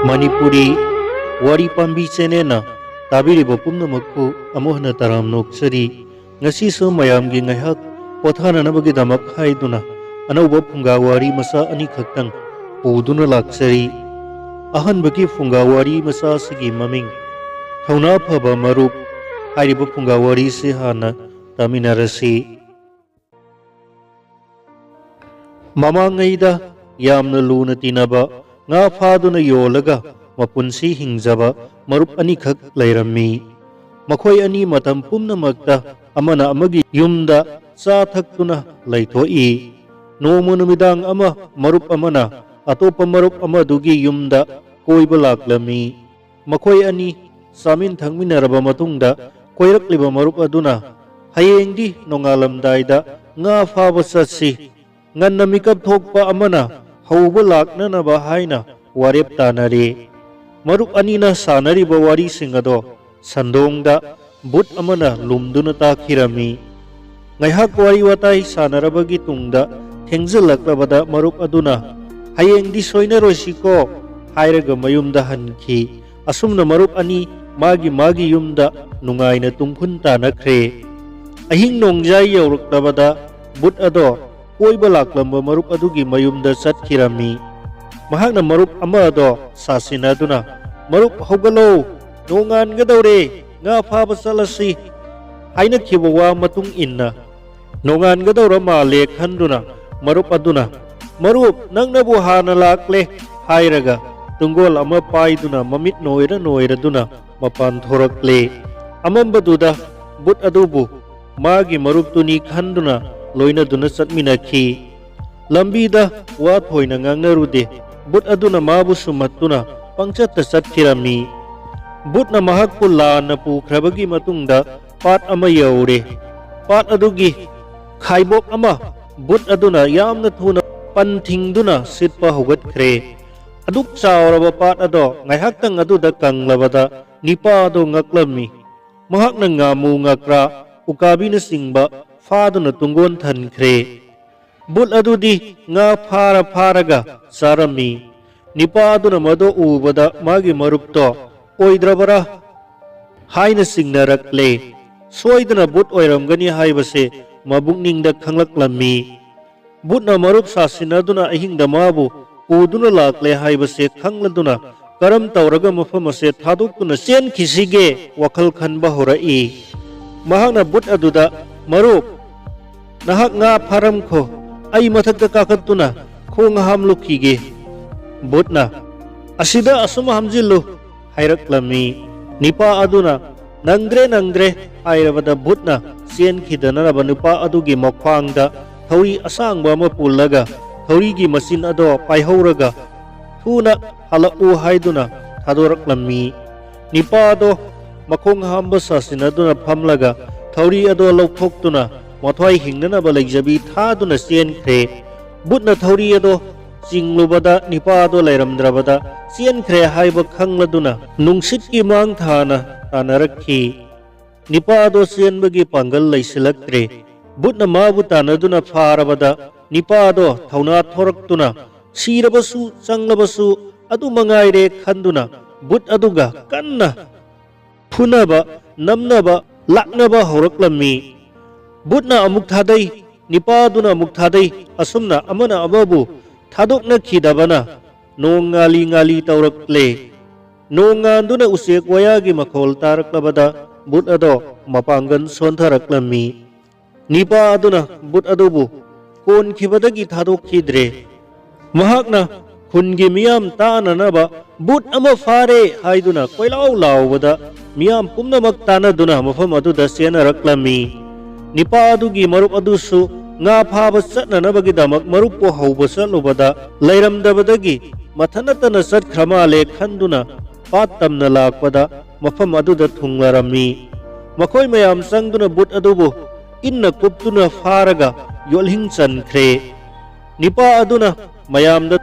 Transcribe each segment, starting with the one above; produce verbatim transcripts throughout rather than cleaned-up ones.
ꯃꯅꯤꯄꯨꯔꯤ ꯋꯥꯔꯤ ꯄꯥꯝꯕꯤ ꯆꯦꯅꯦꯜꯅ ꯇꯥꯕꯤꯔꯤꯕ ꯄꯨꯝꯅꯃꯛꯄꯨ ꯑꯃꯨꯛ ꯍꯟꯅ ꯇꯔꯥꯝꯅ ꯑꯣꯛꯆꯔꯤ꯫ ꯉꯁꯤꯁꯨ ꯃꯌꯥꯝꯒꯤ ꯉꯥꯏꯍꯥꯛ ꯄꯣꯊꯥꯅꯅꯕꯒꯤꯗꯃꯛ ꯍꯥꯏꯗꯨꯅ ꯑꯅꯧꯕ ꯐꯨꯡꯒꯥ ꯋꯥꯔꯤ ꯃꯆꯥ ꯑꯅꯤꯈꯛꯇꯪ ꯄꯨꯗꯨꯅ ꯂꯥꯛꯆꯔꯤ꯫ ꯑꯍꯥꯟꯕꯒꯤ ꯐꯨꯡꯒꯥ ꯋꯥꯔꯤ ꯃꯆꯥ ꯑꯁꯤꯒꯤ ꯃꯃꯤꯡ ꯊꯧꯅꯥ ꯐꯕ ꯃꯔꯨꯞ꯫ ꯍꯥꯏꯔꯤꯕ ꯐꯨꯡꯒꯥ ꯋꯥꯔꯤꯁꯤ ꯍꯥꯟꯅ ꯇꯥꯃꯤꯟꯅꯔꯁꯤ꯫ ꯃꯃꯥꯡꯉꯩꯗ ꯌꯥꯝꯅ ꯂꯨꯅ ꯇꯤꯟꯅꯕ, ꯉꯥ ꯐꯥꯗꯨꯅ ꯌꯣꯜꯂꯒ ꯃꯄꯨꯟꯁꯤ ꯍꯤꯡꯖꯕ ꯃꯔꯨꯞ ꯑꯅꯤꯈꯛ ꯂꯩꯔꯝꯃꯤ꯫ ꯃꯈꯣꯏ ꯑꯅꯤ ꯃꯇꯝ ꯄꯨꯝꯅꯃꯛꯇ ꯑꯃꯅ ꯑꯃꯒꯤ ꯌꯨꯝꯗ ꯆꯥ ꯊꯛꯇꯨꯅ ꯂꯩꯊꯣꯛꯏ꯫ ꯅꯣꯡꯃ ꯅꯨꯃꯤꯗꯥꯡ ꯑꯃ ꯃꯔꯨꯞ ꯑꯃꯅ ꯑꯇꯣꯞꯄ ꯃꯔꯨꯞ ꯑꯃꯗꯨꯒꯤ ꯌꯨꯝꯗ ꯀꯣꯏꯕ ꯂꯥꯛꯂꯝꯃꯤ꯫ ꯃꯈꯣꯏ ꯑꯅꯤ ꯆꯥꯃꯤꯟ ꯊꯛꯃꯤꯟꯅꯔꯕ ꯃꯇꯨꯡꯗ ꯀꯣꯏꯔꯛꯂꯤꯕ ꯃꯔꯨꯞ ꯑꯗꯨꯅ, "ꯍꯌꯦꯡꯗꯤ ꯅꯣꯡꯉꯥꯜꯂꯝꯗꯥꯏꯗ ꯉꯥ ꯐꯥꯕ ꯆꯠꯁꯤ꯫ ꯉꯟꯅ ꯃꯤꯀꯞ ꯊꯣꯛꯄ ꯑꯃꯅ ꯍꯧꯕ ꯂꯥꯛꯅꯅꯕ" ꯍꯥꯏꯅ ꯋꯥꯔꯦꯞ ꯇꯥꯅꯔꯦ꯫ ꯃꯔꯨꯞ ꯑꯅꯤꯅ ꯁꯥꯟꯅꯔꯤꯕ ꯋꯥꯔꯤꯁꯤꯡ ꯑꯗꯣ ꯁꯟꯗꯣꯡꯗ ꯕꯨꯠ ꯑꯃꯅ ꯂꯨꯝꯗꯨꯅ ꯇꯥꯛꯈꯤꯔꯝꯃꯤ꯫ ꯉꯥꯏꯍꯥꯛ ꯋꯥꯔꯤ ꯋꯥꯇꯥꯏ ꯁꯥꯟꯅꯔꯕꯒꯤ ꯇꯨꯡꯗ ꯊꯦꯡꯖꯤꯜꯂꯛꯂꯕꯗ ꯃꯔꯨꯞ ꯑꯗꯨꯅ, "ꯍꯌꯦꯡꯗꯤ ꯁꯣꯏꯅꯔꯣꯏꯁꯤꯀꯣ" ꯍꯥꯏꯔꯒ ꯃꯌꯨꯝꯗ ꯍꯟꯈꯤ꯫ ꯑꯁꯨꯝꯅ ꯃꯔꯨꯞ ꯑꯅꯤ ꯃꯥꯒꯤ ꯃꯥꯒꯤ ꯌꯨꯝꯗ ꯅꯨꯡꯉꯥꯏꯅ ꯇꯨꯝꯈꯨꯟ ꯇꯥꯅꯈ꯭ꯔꯦ꯫ ꯑꯍꯤꯡ ꯅꯣꯡꯖꯥꯏ ꯌꯧꯔꯛꯂꯕꯗ ꯕꯨꯠ ꯑꯗꯣ ꯀꯣꯏꯕ ꯂꯥꯛꯂꯝꯕ ꯃꯔꯨꯞ ꯑꯗꯨꯒꯤ ꯃꯌꯨꯝꯗ ꯆꯠꯈꯤꯔꯝꯃꯤ꯫ ꯃꯍꯥꯛꯅ ꯃꯔꯨꯞ ꯑꯃ ꯑꯗꯣ ꯁꯥꯁꯤꯟꯅꯗꯨꯅ, "ꯃꯔꯨꯞ, ꯍꯧꯒꯠꯂꯣ, ꯅꯣꯡꯉꯥꯟꯒꯗꯧꯔꯦ, ꯉꯥ ꯐꯥꯕ ꯆꯠꯂꯁꯤ" ꯍꯥꯏꯅꯈꯤꯕ ꯋꯥ ꯃꯇꯨꯡ ꯏꯟꯅ ꯅꯣꯡꯉꯥꯟꯒꯗꯧꯔ ꯃꯥꯜꯂꯦ ꯈꯟꯗꯨꯅ ꯃꯔꯨꯞ ꯑꯗꯨꯅ, "ꯃꯔꯨꯞ, ꯅꯪꯅꯕꯨ ꯍꯥꯟꯅ ꯂꯥꯛꯂꯦ" ꯍꯥꯏꯔꯒ ꯇꯨꯡꯒꯣꯜ ꯑꯃ ꯄꯥꯏꯗꯨꯅ ꯃꯃꯤꯠ ꯅꯣꯏꯔ ꯅꯣꯏꯔꯗꯨꯅ ꯃꯄꯥꯟ ꯊꯣꯔꯛꯂꯦ꯫ ꯑꯃꯝꯕꯗꯨꯗ ꯕꯨꯠ ꯑꯗꯨꯕꯨ ꯃꯥꯒꯤ ꯃꯔꯨꯞꯇꯨꯅꯤ ꯈꯟꯗꯨꯅ ꯂꯣꯏꯅꯗꯨꯅ ꯆꯠꯃꯤꯟꯅꯈꯤ꯫ ꯂꯝꯕꯤꯗ ꯋꯥ ꯊꯣꯏꯅ ꯉꯥꯡꯅꯔꯨꯗꯦ꯫ ꯕꯨꯠ ꯑꯗꯨꯅ ꯃꯥꯕꯨ ꯁꯨꯝꯍꯠꯇꯨꯅ ꯄꯪꯆꯠꯇ ꯆꯠꯈꯤꯔꯝꯃꯤ꯫ ꯕꯨꯠꯅ ꯃꯍꯥꯛꯄꯨ ꯂꯥꯟꯅ ꯄꯨꯈ꯭ꯔꯕꯒꯤ ꯃꯇꯨꯡꯗ ꯄꯥꯠ ꯑꯃ ꯌꯧꯔꯦ꯫ ꯄꯥꯠ ꯑꯗꯨꯒꯤ ꯈꯥꯏꯕꯣꯛ ꯑꯃ ꯕꯨꯠ ꯑꯗꯨꯅ ꯌꯥꯝꯅ ꯊꯨꯅ ꯄꯟ ꯊꯤꯡꯗꯨꯅ ꯁꯤꯠꯄ ꯍꯧꯒꯠꯈ꯭ꯔꯦ꯫ ꯑꯗꯨꯛ ꯆꯥꯎꯔꯕ ꯄꯥꯠ ꯑꯗꯣ ꯉꯥꯏꯍꯥꯛꯇꯪ ꯑꯗꯨꯗ ꯀꯪꯂꯕꯗ ꯅꯤꯄꯥ ꯑꯗꯣ ꯉꯛꯂꯝꯃꯤ꯫ ꯃꯍꯥꯛꯅ ꯉꯥꯃꯨ, ꯉꯀ꯭ꯔꯥ, ꯎꯀꯥꯕꯤꯅꯆꯤꯡꯕ ꯐꯥꯗꯨꯅ ꯇꯨꯡꯒꯣꯟ ꯊꯟꯈ꯭ꯔꯦ꯫ ꯕꯨꯠ ꯑꯗꯨꯗꯤ ꯉꯥ ꯐꯥꯔ ꯐꯥꯔꯒ ꯆꯥꯔꯝꯃꯤ꯫ ꯅꯤꯄꯥ ꯑꯗꯨꯅ ꯃꯗꯨ ꯎꯕꯗ ꯃꯥꯒꯤ ꯃꯔꯨꯞꯇꯣ ꯑꯣꯏꯗ꯭ꯔꯕꯔꯥ ꯍꯥꯏꯅ ꯆꯤꯡꯅꯔꯛꯂꯦ꯫ ꯁꯣꯏꯗꯅ ꯚꯨꯠ ꯑꯣꯏꯔꯝꯒꯅꯤ ꯍꯥꯏꯕꯁꯦ ꯃꯕꯨꯛꯅꯤꯡꯗ ꯈꯪꯂꯛꯂꯝꯃꯤ꯫ ꯚꯨꯠꯅ ꯃꯔꯨꯞ ꯁꯥꯁꯤꯟꯅꯗꯨꯅ ꯑꯍꯤꯡꯗ ꯃꯥꯕꯨ ꯄꯨꯗꯨꯅ ꯂꯥꯛꯂꯦ ꯍꯥꯏꯕꯁꯦ ꯈꯪꯂꯗꯨꯅ ꯀꯔꯝ ꯇꯧꯔꯒ ꯃꯐꯝ ꯑꯁꯦ ꯊꯥꯗꯣꯛꯇꯨꯅ ꯆꯦꯟꯈꯤꯁꯤꯒꯦ ꯋꯥꯈꯜ ꯈꯟꯕ ꯍꯧꯔꯛꯏ꯫ ꯃꯍꯥꯛꯅ ꯚꯨꯠ ꯑꯗꯨꯗ, "ꯃꯔꯨꯞ, ꯅꯍꯥꯛ ꯉꯥ ꯐꯥꯔꯝꯈꯣ, ꯑꯩ ꯃꯊꯛꯇ ꯀꯥꯈꯠꯇꯨꯅ ꯈꯣꯡ ꯍꯥꯝꯂꯨꯈꯤꯒꯦ꯫" ꯚꯨꯠꯅ, "ꯑꯁꯤꯗ ꯑꯁꯨꯝ ꯍꯥꯝꯖꯤꯜꯂꯨ" ꯍꯥꯏꯔꯛꯂꯝꯃꯤ꯫ ꯅꯤꯄꯥ ꯑꯗꯨꯅ, "ꯅꯪꯗ꯭ꯔꯦ, ꯅꯪꯗ꯭ꯔꯦ" ꯍꯥꯏꯔꯕꯗ ꯚꯨꯠꯅ ꯆꯦꯟꯈꯤꯗꯅꯕ ꯅꯨꯄꯥ ꯑꯗꯨꯒꯤ ꯃꯈ꯭ꯋꯥꯡꯗ ꯊꯧꯔꯤ ꯑꯁꯥꯡꯕ ꯑꯃ ꯄꯨꯜꯂꯒ ꯊꯧꯔꯤꯒꯤ ꯃꯆꯤꯟ ꯑꯗꯣ ꯄꯥꯏꯍꯧꯔꯒ ꯊꯨꯅ ꯍꯜꯂꯛꯎ ꯍꯥꯏꯗꯨꯅ ꯊꯥꯗꯣꯔꯛꯂꯝꯃꯤ꯫ ꯅꯤꯄꯥ ꯑꯗꯣ ꯃꯈꯣꯡ ꯍꯥꯝꯕ ꯁꯥꯁꯤꯟꯅꯗꯨꯅ ꯐꯝꯂꯒ ꯊꯧꯔꯤ ꯑꯗꯣ ꯂꯧꯊꯣꯛꯇꯨꯅ ꯃꯊ꯭ꯋꯥꯏ ꯍꯤꯡꯅꯅꯕ ꯂꯩꯖꯕꯤ ꯊꯥꯗꯨꯅ ꯆꯦꯟꯈ꯭ꯔꯦ꯫ ꯚꯨꯠꯅ ꯊꯧꯔꯤ ꯑꯗꯣ ꯆꯤꯡꯂꯨꯕꯗ ꯅꯤꯄꯥ ꯑꯗꯣ ꯂꯩꯔꯝꯗ꯭ꯔꯕꯗ ꯆꯦꯟꯈ꯭ꯔꯦ ꯍꯥꯏꯕ ꯈꯪꯂꯗꯨꯅ ꯅꯨꯡꯁꯤꯠꯀꯤ ꯃꯥꯡ ꯊꯥꯅ ꯇꯥꯟꯅꯔꯛꯈꯤ꯫ ꯅꯤꯄꯥ ꯑꯗꯣ ꯆꯦꯟꯕꯒꯤ ꯄꯥꯡꯒꯜ ꯂꯩꯁꯤꯜꯂꯛꯇ꯭ꯔꯦ꯫ ꯚꯨꯠꯅ ꯃꯥꯕꯨ ꯇꯥꯟꯅꯗꯨꯅ ꯐꯥꯔꯕꯗ ꯅꯤꯄꯥ ꯑꯗꯣ ꯊꯧꯅꯥ ꯊꯣꯔꯛꯇꯨꯅ ꯁꯤꯔꯕꯁꯨ ꯆꯪꯂꯕꯁꯨ ꯑꯗꯨ ꯃꯉꯥꯏꯔꯦ ꯈꯟꯗꯨꯅ ꯚꯨꯠ ꯑꯗꯨꯒ ꯀꯟꯅ ꯐꯨꯅꯕ, ꯅꯝꯅꯕ, ꯂꯥꯛꯅꯕ ꯍꯧꯔꯛꯂꯝꯃꯤ꯫ ꯚꯨꯠꯅ ꯑꯃꯨꯛ ꯊꯥꯗꯩ, ꯅꯤꯄꯥꯗꯨꯅ ꯑꯃꯨꯛ ꯊꯥꯗꯩ, ꯑꯁꯨꯝꯅ ꯑꯃꯅ ꯑꯃꯕꯨ ꯊꯥꯗꯣꯛꯅꯈꯤꯗꯕꯅ ꯅꯣꯡ ꯉꯥꯂꯤ ꯉꯥꯂꯤ ꯇꯧꯔꯛꯂꯦ꯫ ꯅꯣꯡ ꯉꯥꯟꯗꯨꯅ ꯎꯆꯦꯛ ꯋꯥꯌꯥꯒꯤ ꯃꯈꯣꯜ ꯇꯥꯔꯛꯂꯕꯗ ꯚꯨꯠ ꯑꯗꯣ ꯃꯄꯥꯡꯒꯜ ꯁꯣꯟꯊꯔꯛꯂꯝꯃꯤ꯫ ꯅꯤꯄꯥ ꯑꯗꯨꯅ ꯚꯨꯠ ꯑꯗꯨꯕꯨ ꯀꯣꯟꯈꯤꯕꯗꯒꯤ ꯊꯥꯗꯣꯛꯈꯤꯗ꯭ꯔꯦ꯫ ꯃꯍꯥꯛꯅ ꯈꯨꯟꯒꯤ ꯃꯤꯌꯥꯝ ꯇꯥꯅꯅꯕ "ꯚꯨꯠ ꯑꯃ ꯐꯥꯔꯦ" ꯍꯥꯏꯗꯨꯅ ꯀꯣꯏꯂꯥꯎ ꯂꯥꯎꯕꯗ ꯃꯤꯌꯥꯝ ꯄꯨꯝꯅꯃꯛ ꯇꯥꯅꯗꯨꯅ ꯃꯐꯝ ꯑꯗꯨꯗ ꯆꯦꯟꯅꯔꯛꯂꯝꯃꯤ꯫ ꯅꯤꯄꯥ ꯑꯗꯨꯒꯤ ꯃꯔꯨꯞ ꯑꯗꯨꯁꯨ ꯉꯥ ꯐꯥꯕ ꯆꯠꯅꯅꯕꯒꯤꯗꯃꯛ ꯃꯔꯨꯞꯄꯨ ꯍꯧꯕ ꯆꯠꯂꯨꯕꯗ ꯂꯩꯔꯝꯗꯕꯗꯒꯤ ꯃꯊꯟꯅꯇꯅ ꯆꯠꯈ꯭ꯔ ꯃꯥꯜꯂꯦ ꯈꯟꯗꯨꯅ ꯄꯥꯠ ꯇꯝꯅ ꯂꯥꯛꯄꯗ ꯃꯐꯝ ꯑꯗꯨꯗ ꯊꯨꯡꯂꯔꯝꯃꯤ꯫ ꯃꯈꯣꯏ ꯃꯌꯥꯝ ꯆꯪꯗꯨꯅ ꯚꯨꯠ ꯑꯗꯨꯕꯨ ꯏꯟꯅ ꯀꯨꯞꯇꯨꯅ ꯐꯥꯔꯒ ꯌꯣꯠꯂꯤꯡ ꯆꯟꯈ꯭ꯔꯦ꯫ ꯅꯤꯄꯥ ꯑꯗꯨꯅ ꯃꯌꯥꯝꯗ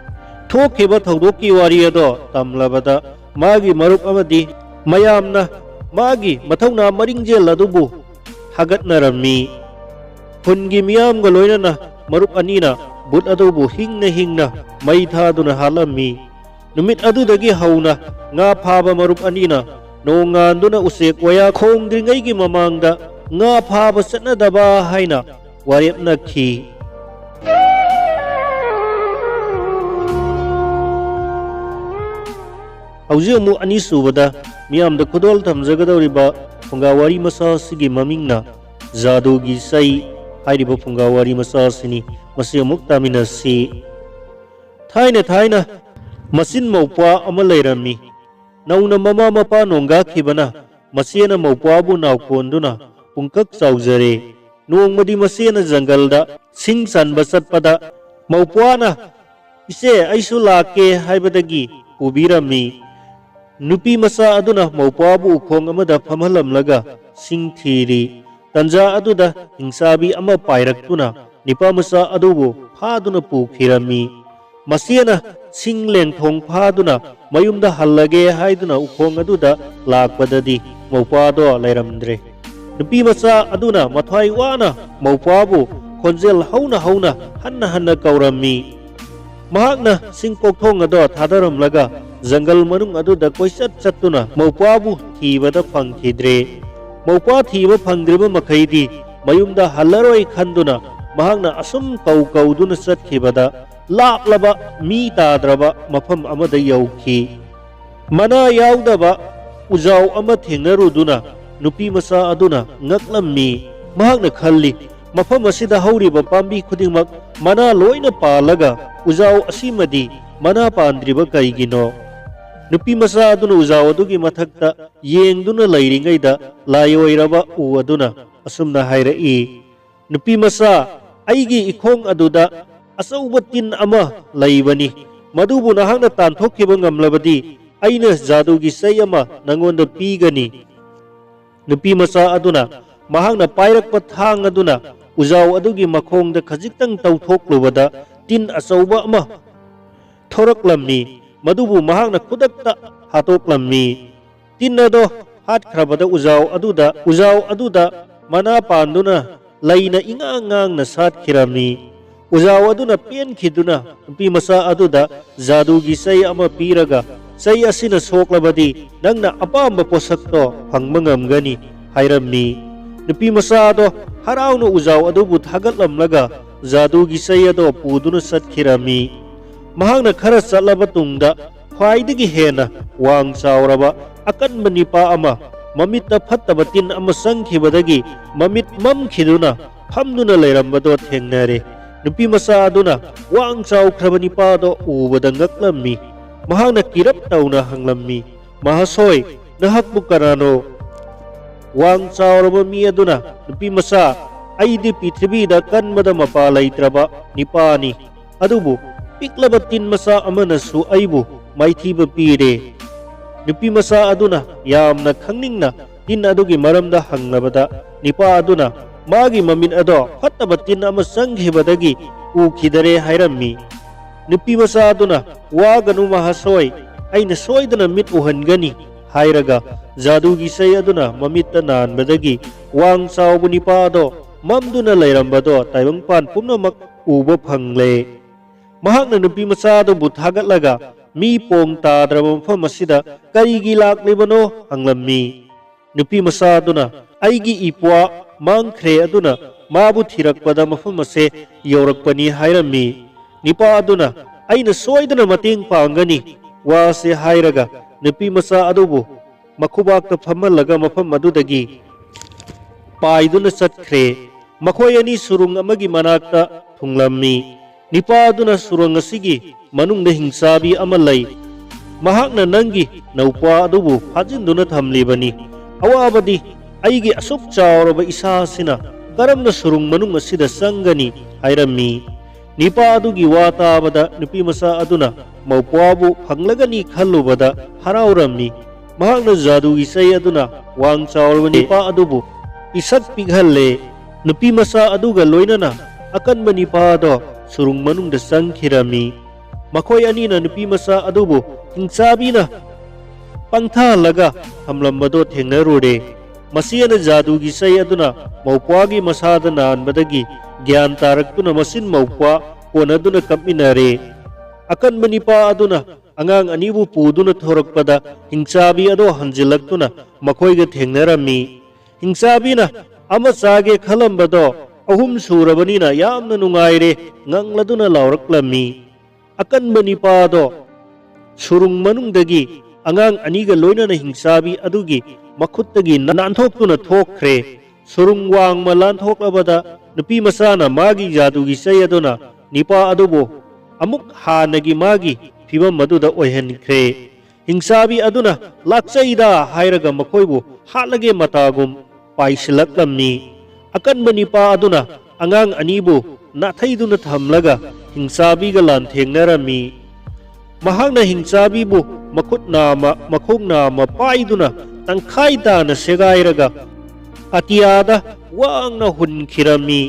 ꯊꯣꯛꯈꯤꯕ ꯊꯧꯗꯣꯛꯀꯤ ꯋꯥꯔꯤ ꯑꯗꯣ ꯇꯝꯂꯕꯗ ꯃꯥꯒꯤ ꯃꯔꯨꯞ ꯑꯃꯗꯤ ꯃꯌꯥꯝꯅ ꯃꯥꯒꯤ ꯃꯊꯧꯅꯥ ꯃꯔꯤꯡꯖꯦꯜ ꯑꯗꯨꯕꯨ ꯊꯥꯒꯠꯅꯔꯝꯃꯤ꯫ ꯈꯨꯟꯒꯤ ꯃꯤꯌꯥꯝꯒ ꯂꯣꯏꯅꯅ ꯃꯔꯨꯞ ꯑꯅꯤꯅ ꯚꯨꯠ ꯑꯗꯨꯕꯨ ꯍꯤꯡꯅ ꯍꯤꯡꯅ ꯃꯩ ꯊꯥꯗꯨꯅ ꯍꯥꯠꯂꯝꯃꯤ꯫ ꯅꯨꯃꯤꯠ ꯑꯗꯨꯗꯒꯤ ꯍꯧꯅ ꯉꯥ ꯐꯥꯕ ꯃꯔꯨꯞ ꯑꯅꯤꯅ ꯅꯣꯡꯉꯥꯟꯗꯨꯅ ꯎꯆꯦꯛ ꯋꯥꯌꯥ ꯈꯣꯡꯗ꯭ꯔꯤꯉꯩꯒꯤ ꯃꯃꯥꯡꯗ ꯉꯥ ꯐꯥꯕ ꯆꯠꯅꯗꯕ ꯍꯥꯏꯅ ꯋꯥꯔꯦꯞꯅꯈꯤ꯫ ꯍꯧꯖꯤꯛ ꯑꯃꯨꯛ ꯑꯅꯤꯁꯨꯕꯗ ꯃꯤꯌꯥꯝꯗ ꯈꯨꯗꯣꯜ ꯊꯝꯖꯒꯗꯧꯔꯤꯕ ꯐꯨꯡꯒꯥ ꯋꯥꯔꯤ ꯃꯆꯥ ꯑꯁꯤꯒꯤ ꯃꯃꯤꯡꯅ ꯖꯥꯗꯨꯒꯤ ꯆꯩ ꯍꯥꯏꯔꯤꯕ ꯐꯨꯡꯒꯥ ꯋꯥꯔꯤ ꯃꯆꯥ ꯑꯁꯤꯅꯤ꯫ ꯃꯁꯤ ꯑꯃꯨꯛ ꯇꯥꯃꯤꯟꯅꯁꯤ꯫ ꯊꯥꯏꯅ ꯊꯥꯏꯅ ꯃꯆꯤꯟ ꯃꯧꯄ꯭ꯋꯥ ꯑꯃ ꯂꯩꯔꯝꯃꯤ꯫ ꯅꯧꯅ ꯃꯃꯥ ꯃꯄꯥ ꯅꯣꯡꯒꯥꯈꯤꯕꯅ ꯃꯆꯦꯅ ꯃꯧꯄ꯭ꯋꯥꯕꯨ ꯅꯥꯎꯀꯣꯟꯗꯨꯅ ꯄꯨꯡꯀꯛ ꯆꯥꯎꯖꯔꯦ꯫ ꯅꯣꯡꯃꯗꯤ ꯃꯆꯦꯅ ꯖꯪꯒꯜꯗ ꯁꯤꯡ ꯆꯟꯕ ꯆꯠꯄꯗ ꯃꯧꯄ꯭ꯋꯥꯅ "ꯏꯆꯦ, ꯑꯩꯁꯨ ꯂꯥꯛꯀꯦ" ꯍꯥꯏꯕꯗꯒꯤ ꯄꯨꯕꯤꯔꯝꯃꯤ꯫ ꯅꯨꯄꯤ ꯃꯆꯥ ꯑꯗꯨꯅ ꯃꯧꯄ꯭ꯋꯥꯕꯨ ꯎꯈꯣꯡ ꯑꯃꯗ ꯐꯝꯍꯜꯂꯝꯂꯒ ꯁꯤꯡ ꯊꯤꯔꯤ꯫ ꯇꯟꯖꯥ ꯑꯗꯨꯗ ꯍꯤꯡꯆꯥꯕꯤ ꯑꯃ ꯄꯥꯏꯔꯛꯇꯨꯅ ꯅꯤꯄꯥ ꯃꯆꯥ ꯑꯗꯨꯕꯨ ꯐꯥꯗꯨꯅ ꯄꯨꯈꯤꯔꯝꯃꯤ꯫ ꯃꯆꯦꯅ ꯁꯤꯡ ꯂꯦꯡꯊꯣꯡ ꯐꯥꯗꯨꯅ ꯃꯌꯨꯝꯗ ꯍꯜꯂꯒꯦ ꯍꯥꯏꯗꯨꯅ ꯎꯈꯣꯡ ꯑꯗꯨꯗ ꯂꯥꯛꯄꯗꯗꯤ ꯃꯧꯄ꯭ꯋꯥꯗꯣ ꯂꯩꯔꯝꯗ꯭ꯔꯦ꯫ ꯅꯨꯄꯤ ꯃꯆꯥ ꯑꯗꯨꯅ ꯃꯊ꯭ꯋꯥꯏ ꯋꯥꯅ ꯃꯧꯄ꯭ꯋꯥꯕꯨ ꯈꯣꯟꯖꯦꯜ ꯍꯧꯅ ꯍꯧꯅ ꯍꯟꯅ ꯍꯟꯅ ꯀꯧꯔꯝꯃꯤ꯫ ꯃꯍꯥꯛꯅ ꯁꯤꯡ ꯀꯣꯛꯊꯣꯡ ꯑꯗꯣ ꯊꯥꯗꯔꯝꯂꯒ ꯖꯪꯒꯜ ꯃꯅꯨꯡ ꯑꯗꯨꯗ ꯀꯣꯏꯆꯠ ꯆꯠꯇꯨꯅ ꯃꯧꯄ꯭ꯋꯥꯕꯨ ꯊꯤꯕꯗ ꯐꯪꯈꯤꯗ꯭ꯔꯦ꯫ ꯃꯧꯄ꯭ꯋꯥ ꯊꯤꯕ ꯐꯪꯗ꯭ꯔꯤꯕ ꯃꯈꯩꯗꯤ ꯃꯌꯨꯝꯗ ꯍꯜꯂꯔꯣꯏ ꯈꯟꯗꯨꯅ ꯃꯍꯥꯛꯅ ꯑꯁꯨꯝ ꯀꯧ ꯀꯧꯗꯨꯅ ꯆꯠꯈꯤꯕꯗ ꯂꯥꯞꯂꯕ ꯃꯤ ꯇꯥꯗ꯭ꯔꯕ ꯃꯐꯝ ꯑꯃꯗ ꯌꯧꯈꯤ꯫ ꯃꯅꯥ ꯌꯥꯎꯗꯕ ꯎꯖꯥꯎ ꯑꯃ ꯊꯦꯡꯅꯔꯨꯗꯨꯅ ꯅꯨꯄꯤ ꯃꯆꯥ ꯑꯗꯨꯅ ꯉꯛꯂꯝꯃꯤ꯫ ꯃꯍꯥꯛꯅ ꯈꯜꯂꯤ, "ꯃꯐꯝ ꯑꯁꯤꯗ ꯍꯧꯔꯤꯕ ꯄꯥꯝꯕꯤ ꯈꯨꯗꯤꯡꯃꯛ ꯃꯅꯥ ꯂꯣꯏꯅ ꯄꯥꯜꯂꯒ ꯎꯖꯥꯎ ꯑꯁꯤꯃꯗꯤ ꯃꯅꯥ ꯄꯥꯟꯗ꯭ꯔꯤꯕ ꯀꯔꯤꯒꯤꯅꯣ?" ꯅꯨꯄꯤ ꯃꯆꯥ ꯑꯗꯨꯅ ꯎꯖꯥꯎ ꯑꯗꯨꯒꯤ ꯃꯊꯛꯇ ꯌꯦꯡꯗꯨꯅ ꯂꯩꯔꯤꯉꯩꯗ ꯂꯥꯏ ꯑꯣꯏꯔꯕ ꯎ ꯑꯗꯨꯅ ꯑꯁꯨꯝꯅ ꯍꯥꯏꯔꯛꯏ, "ꯅꯨꯄꯤ ꯃꯆꯥ, ꯑꯩꯒꯤ ꯏꯈꯣꯡ ꯑꯗꯨꯗ ꯑꯆꯧꯕ ꯇꯤꯟ ꯑꯃ ꯂꯩꯕꯅꯤ꯫ ꯃꯗꯨꯕꯨ ꯅꯍꯥꯛꯅ ꯇꯥꯟꯊꯣꯛꯈꯤꯕ ꯉꯝꯂꯕꯗꯤ ꯑꯩꯅ ꯖꯥꯗꯨꯒꯤ ꯆꯩ ꯑꯃ ꯅꯪꯉꯣꯟꯗ ꯄꯤꯒꯅꯤ꯫" ꯅꯨꯄꯤ ꯃꯆꯥ ꯑꯗꯨꯅ ꯃꯍꯥꯛꯅ ꯄꯥꯏꯔꯛꯄ ꯊꯥꯡ ꯑꯗꯨꯅ ꯎꯖꯥꯎ ꯑꯗꯨꯒꯤ ꯃꯈꯣꯡꯗ ꯈꯖꯤꯛꯇꯪ ꯇꯧꯊꯣꯛꯂꯨꯕꯗ ꯇꯤꯟ ꯑꯆꯧꯕ ꯑꯃ ꯊꯣꯔꯛꯂꯝꯃꯤ꯫ ꯃꯗꯨꯕꯨ ꯃꯍꯥꯛꯅ ꯈꯨꯗꯛꯇ ꯍꯥꯠꯇꯣꯛꯂꯝꯃꯤ꯫ ꯇꯤꯟ ꯑꯗꯣ ꯍꯥꯠꯈ꯭ꯔꯕꯗ ꯎꯖꯥꯎ ꯑꯗꯨꯗ, ꯎꯖꯥꯎ ꯑꯗꯨꯗ ꯃꯅꯥ ꯄꯥꯟꯗꯨꯅ ꯂꯩꯅ ꯏꯉꯥꯡ ꯉꯥꯡꯅ ꯁꯥꯠꯈꯤꯔꯝꯃꯤ꯫ ꯎꯖꯥꯎ ꯑꯗꯨꯅ ꯄꯦꯟꯈꯤꯗꯨꯅ ꯅꯨꯄꯤ ꯃꯆꯥ ꯑꯗꯨꯗ ꯖꯥꯗꯨꯒꯤ ꯆꯩ ꯑꯃ ꯄꯤꯔꯒ, "ꯆꯩ ꯑꯁꯤꯅ ꯁꯣꯛꯂꯕꯗꯤ ꯅꯪꯅ ꯑꯄꯥꯝꯕ ꯄꯣꯠꯁꯛꯇꯣ ꯐꯪꯕ ꯉꯝꯒꯅꯤ" ꯍꯥꯏꯔꯝꯃꯤ꯫ ꯅꯨꯄꯤ ꯃꯆꯥ ꯑꯗꯣ ꯍꯔꯥꯎꯅ ꯎꯖꯥꯎ ꯑꯗꯨꯕꯨ ꯊꯥꯒꯠꯂꯝꯂꯒ ꯖꯥꯗꯨꯒꯤ ꯆꯩ ꯑꯗꯣ ꯄꯨꯗꯨꯅ ꯆꯠꯈꯤꯔꯝꯃꯤ꯫ ꯃꯍꯥꯛꯅ ꯈꯔ ꯆꯠꯂꯕ ꯇꯨꯡꯗ ꯈ꯭ꯋꯥꯏꯗꯒꯤ ꯍꯦꯟꯅ ꯋꯥꯡ ꯆꯥꯎꯔꯕ ꯑꯀꯟꯕ ꯅꯤꯄꯥ ꯑꯃ ꯃꯃꯤꯠꯇ ꯐꯠꯇꯕ ꯇꯤꯟ ꯑꯃ ꯆꯪꯈꯤꯕꯗꯒꯤ ꯃꯃꯤꯠ ꯃꯝꯈꯤꯗꯨꯅ ꯐꯝꯗꯨꯅ ꯂꯩꯔꯝꯕꯗꯣ ꯊꯦꯡꯅꯔꯦ꯫ ꯅꯨꯄꯤ ꯃꯆꯥ ꯑꯗꯨꯅ ꯋꯥꯡ ꯆꯥꯎꯈ꯭ꯔꯕ ꯅꯤꯄꯥꯗꯣ ꯎꯕꯗ ꯉꯛꯂꯝꯃꯤ꯫ ꯃꯍꯥꯛꯅ ꯀꯤꯔꯞ ꯇꯧꯅ ꯍꯪꯂꯝꯃꯤ, "ꯃꯍꯥꯁꯣꯏ, ꯅꯍꯥꯛꯄꯨ ꯀꯅꯥꯅꯣ?" ꯋꯥꯡ ꯆꯥꯎꯔꯕ ꯃꯤ ꯑꯗꯨꯅ ꯅꯨꯄꯤ ꯃꯆꯥ, "ꯑꯩꯗꯤ ꯄ꯭ꯔꯤꯊꯤꯕꯤꯗ ꯀꯟꯕꯗ ꯃꯄꯥ ꯂꯩꯇ꯭ꯔꯕ ꯅꯤꯄꯥꯅꯤ꯫ ꯑꯗꯨꯕꯨ ꯄꯤꯛꯂꯕ ꯇꯤꯟ ꯃꯆꯥ ꯑꯃꯅꯁꯨ ꯑꯩꯕꯨ ꯃꯥꯏꯊꯤꯕ ꯄꯤꯔꯦ꯫" ꯅꯨꯄꯤ ꯃꯆꯥ ꯑꯗꯨꯅ ꯌꯥꯝꯅ ꯈꯪꯅꯤꯡꯅ ꯇꯤꯟ ꯑꯗꯨꯒꯤ ꯃꯔꯝꯗ ꯍꯪꯂꯕꯗ, ꯅꯤꯄꯥ ꯑꯗꯨꯅ ꯃꯥꯒꯤ ꯃꯃꯤꯠ ꯑꯗꯣ ꯐꯠꯇꯕ ꯇꯤꯟ ꯑꯃ ꯆꯪꯈꯤꯕꯗꯒꯤ ꯎꯈꯤꯗꯔꯦ ꯍꯥꯏꯔꯝꯃꯤ꯫ ꯅꯨꯄꯤ ꯃꯆꯥ ꯑꯗꯨꯅ, "ꯋꯥꯒꯅꯨ ꯃꯍꯥꯁꯣꯏ, ꯑꯩꯅ ꯁꯣꯏꯗꯅ ꯃꯤꯠ ꯎꯍꯟꯒꯅꯤ" ꯍꯥꯏꯔꯒ, ꯖꯥꯗꯨꯒꯤ ꯆꯩ ꯑꯗꯨꯅ ꯃꯃꯤꯠꯇ ꯅꯥꯟꯕꯗꯒꯤ ꯋꯥꯡ ꯆꯥꯎꯕ ꯅꯤꯄꯥ ꯑꯗꯣ ꯃꯝꯗꯨꯅ ꯂꯩꯔꯝꯕꯗꯣ ꯇꯥꯏꯕꯪꯄꯥꯟ ꯄꯨꯝꯅꯃꯛ ꯎꯕ ꯐꯪꯂꯦ꯫ ꯃꯍꯥꯛꯅ ꯅꯨꯄꯤ ꯃꯆꯥ ꯑꯗꯨꯕꯨ ꯊꯥꯒꯠꯂꯒ, "ꯃꯤ ꯄꯣꯡ ꯇꯥꯗ꯭ꯔꯕ ꯃꯐꯝ ꯑꯁꯤꯗ ꯀꯔꯤꯒꯤ ꯂꯥꯛꯂꯤꯕꯅꯣ?" ꯍꯪꯂꯝꯃꯤ꯫ ꯅꯨꯄꯤ ꯃꯆꯥ ꯑꯗꯨꯅ, "ꯑꯩꯒꯤ ꯏꯄ꯭ꯋꯥ ꯃꯥꯡꯈ꯭ꯔꯦ, ꯑꯗꯨꯅ ꯃꯥꯕꯨ ꯊꯤꯔꯛꯄꯗ ꯃꯐꯝ ꯑꯁꯦ ꯌꯧꯔꯛꯄꯅꯤ" ꯍꯥꯏꯔꯝꯃꯤ꯫ ꯅꯤꯄꯥ ꯑꯗꯨꯅ, "ꯑꯩꯅ ꯁꯣꯏꯗꯅ ꯃꯇꯦꯡ ꯄꯥꯡꯒꯅꯤ" ꯋꯥꯁꯦ ꯍꯥꯏꯔꯒ, ꯅꯨꯄꯤ ꯃꯆꯥ ꯑꯗꯨꯕꯨ ꯃꯈꯨꯕꯥꯛꯇ ꯐꯝꯍꯜꯂꯒ ꯃꯐꯝ ꯑꯗꯨꯗꯒꯤ ꯄꯥꯏꯗꯨꯅ ꯆꯠꯈ꯭ꯔꯦ꯫ ꯃꯈꯣꯏ ꯑꯅꯤ ꯁꯨꯔꯨꯡ ꯑꯃꯒꯤ ꯃꯅꯥꯛꯇ ꯊꯨꯡꯂꯝꯃꯤ꯫ ꯅꯤꯄꯥ ꯑꯗꯨꯅ ꯁꯨꯔꯨꯡ ꯑꯁꯤꯒꯤ ꯃꯅꯨꯡꯗ ꯍꯤꯡꯆꯥꯕꯤ ꯑꯃ ꯂꯩ꯫ ꯃꯍꯥꯛꯅ ꯅꯪꯒꯤ ꯅꯧꯄꯥ ꯑꯗꯨꯕꯨ ꯐꯥꯖꯤꯟꯗꯨꯅ ꯊꯝꯂꯤꯕꯅꯤ꯫ ꯑꯋꯥꯕꯗꯤ ꯑꯩꯒꯤ ꯑꯁꯨꯛ ꯆꯥꯎꯔꯕ ꯏꯁꯥ ꯑꯁꯤꯅ ꯀꯔꯝꯅ ꯁꯨꯔꯨꯡ ꯃꯅꯨꯡ ꯑꯁꯤꯗ ꯆꯪꯒꯅꯤ ꯍꯥꯏꯔꯝꯃꯤ꯫ ꯅꯤꯄꯥ ꯑꯗꯨꯒꯤ ꯋꯥ ꯇꯥꯕꯗ ꯅꯨꯄꯤ ꯃꯆꯥ ꯑꯗꯨꯅ ꯃꯧꯄ꯭ꯋꯥꯕꯨ ꯐꯪꯂꯒꯅꯤ ꯈꯜꯂꯨꯕꯗ ꯍꯔꯥꯎꯔꯝꯃꯤ꯫ ꯃꯍꯥꯛꯅ ꯖꯥꯗꯨꯒꯤ ꯆꯩ ꯑꯗꯨꯅ ꯋꯥꯡ ꯆꯥꯎꯔꯕ ꯅꯤꯄꯥ ꯑꯗꯨꯕꯨ ꯄꯤꯁꯛ ꯄꯤꯛꯍꯜꯂꯦ꯫ ꯅꯨꯄꯤ ꯃꯆꯥ ꯑꯗꯨꯒ ꯂꯣꯏꯅꯅ ꯑꯀꯟꯕ ꯅꯤꯄꯥ ꯑꯗꯣ ꯁꯨꯔꯨꯡ ꯃꯅꯨꯡꯗ ꯆꯪꯈꯤꯔꯝꯃꯤ꯫ ꯃꯈꯣꯏ ꯑꯅꯤꯅ ꯅꯨꯄꯤ ꯃꯆꯥ ꯑꯗꯨꯕꯨ ꯍꯤꯡꯆꯥꯕꯤꯅ ꯄꯪꯊꯍꯜꯂꯒ ꯊꯝꯂꯝꯕꯗꯣ ꯊꯦꯡꯅꯔꯨꯔꯦ꯫ ꯃꯁꯤꯅ ꯖꯥꯗꯨꯒꯤ ꯆꯩ ꯑꯗꯨꯅ ꯃꯧꯄ꯭ꯋꯥꯒꯤ ꯃꯁꯥꯗ ꯅꯥꯟꯕꯗꯒꯤ ꯒ꯭ꯌꯥꯟ ꯇꯥꯔꯛꯇꯨꯅ ꯃꯆꯤꯟ ꯃꯧꯄ꯭ꯋꯥ ꯀꯣꯟꯅꯗꯨꯅ ꯀꯞꯃꯤꯟꯅꯔꯦ꯫ ꯑꯀꯟꯕ ꯅꯤꯄꯥ ꯑꯗꯨꯅ ꯑꯉꯥꯡ ꯑꯅꯤꯕꯨ ꯄꯨꯗꯨꯅ ꯊꯣꯔꯛꯄꯗ ꯍꯤꯡꯆꯥꯕꯤ ꯑꯗꯣ ꯍꯟꯖꯤꯜꯂꯛꯇꯨꯅ ꯃꯈꯣꯏꯒ ꯊꯦꯡꯅꯔꯝꯃꯤ꯫ ꯍꯤꯡꯆꯥꯕꯤꯅ ꯑꯃ ꯆꯥꯒꯦ ꯈꯜꯂꯝꯕꯗꯣ ꯑꯍꯨꯝ ꯁꯨꯔꯕꯅꯤꯅ ꯌꯥꯝꯅ ꯅꯨꯡꯉꯥꯏꯔꯦ ꯉꯪꯂꯗꯨꯅ ꯂꯥꯎꯔꯛꯂꯝꯃꯤ꯫ ꯑꯀꯟꯕ ꯅꯤꯄꯥꯗꯣ ꯁꯨꯔꯨꯡ ꯃꯅꯨꯡꯗꯒꯤ ꯑꯉꯥꯡ ꯑꯅꯤꯒ ꯂꯣꯏꯅꯅ ꯍꯤꯡꯆꯥꯕꯤ ꯑꯗꯨꯒꯤ ꯃꯈꯨꯠꯇꯒꯤ ꯅꯥꯟꯊꯣꯛꯇꯨꯅ ꯊꯣꯛꯈ꯭ꯔꯦ꯫ ꯁꯨꯔꯨꯡ ꯋꯥꯡꯃ ꯂꯥꯟꯊꯣꯛꯂꯕꯗ ꯅꯨꯄꯤ ꯃꯆꯥꯅ ꯃꯥꯒꯤ ꯖꯥꯗꯨꯒꯤ ꯆꯩ ꯑꯗꯨꯅ ꯅꯤꯄꯥ ꯑꯗꯨꯕꯨ ꯑꯃꯨꯛ ꯍꯥꯟꯅꯒꯤ ꯃꯥꯒꯤ ꯐꯤꯕꯝ ꯑꯗꯨꯗ ꯑꯣꯏꯍꯟꯈ꯭ꯔꯦ꯫ ꯍꯤꯡꯆꯥꯕꯤ ꯑꯗꯨꯅ "ꯂꯥꯛꯆꯩꯗ" ꯍꯥꯏꯔꯒ ꯃꯈꯣꯏꯕꯨ ꯍꯥꯠꯂꯒꯦ ꯃꯇꯥꯒꯨꯝ ꯄꯥꯏꯁꯤꯜꯂꯛꯂꯝꯃꯤ꯫ ꯑꯀꯟꯕ ꯅꯤꯄꯥ ꯑꯗꯨꯅ ꯑꯉꯥꯡ ꯑꯅꯤꯕꯨ ꯅꯥꯊꯩꯗꯨꯅ ꯊꯝꯂꯒ ꯍꯤꯡꯆꯥꯕꯤꯒ ꯂꯥꯟꯊꯦꯡꯅꯔꯝꯃꯤ꯫ ꯃꯍꯥꯛꯅ ꯍꯤꯡꯆꯥꯕꯤꯕꯨ ꯃꯈꯨꯠ ꯅꯥꯝꯃ, ꯃꯈꯣꯡ ꯅꯥꯝꯃ ꯄꯥꯏꯗꯨꯅ ꯇꯪꯈꯥꯏ ꯇꯥꯅ ꯁꯦꯒꯥꯏꯔꯒ ꯑꯇꯤꯌꯥꯗ ꯋꯥꯡꯅ ꯍꯨꯟꯈꯤꯔꯝꯃꯤ꯫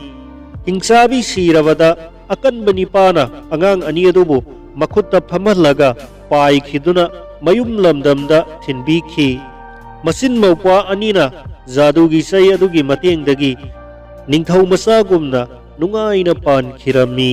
ꯍꯤꯡꯆꯥꯕꯤ ꯁꯤꯔꯕꯗ ꯑꯀꯟꯕ ꯅꯤꯄꯥꯅ ꯑꯉꯥꯡ ꯑꯅꯤ ꯑꯗꯨꯕꯨ ꯃꯈꯨꯠꯇ ꯐꯝꯍꯜꯂꯒ ꯄꯥꯏꯈꯤꯗꯨꯅ ꯃꯌꯨꯝ ꯂꯝꯗꯝꯗ ꯊꯤꯟꯕꯤꯈꯤ꯫ ꯃꯆꯤꯟ ꯃꯧꯄ꯭ꯋꯥ ꯑꯅꯤꯅ ꯖꯥꯗꯨꯒꯤ ꯆꯩ ꯑꯗꯨꯒꯤ ꯃꯇꯦꯡꯗꯒꯤ ꯅꯤꯡꯊꯧ ꯃꯆꯥꯒꯨꯝꯅ ꯅꯨꯡꯉꯥꯏꯅ ꯄꯥꯟꯈꯤꯔꯝꯃꯤ꯫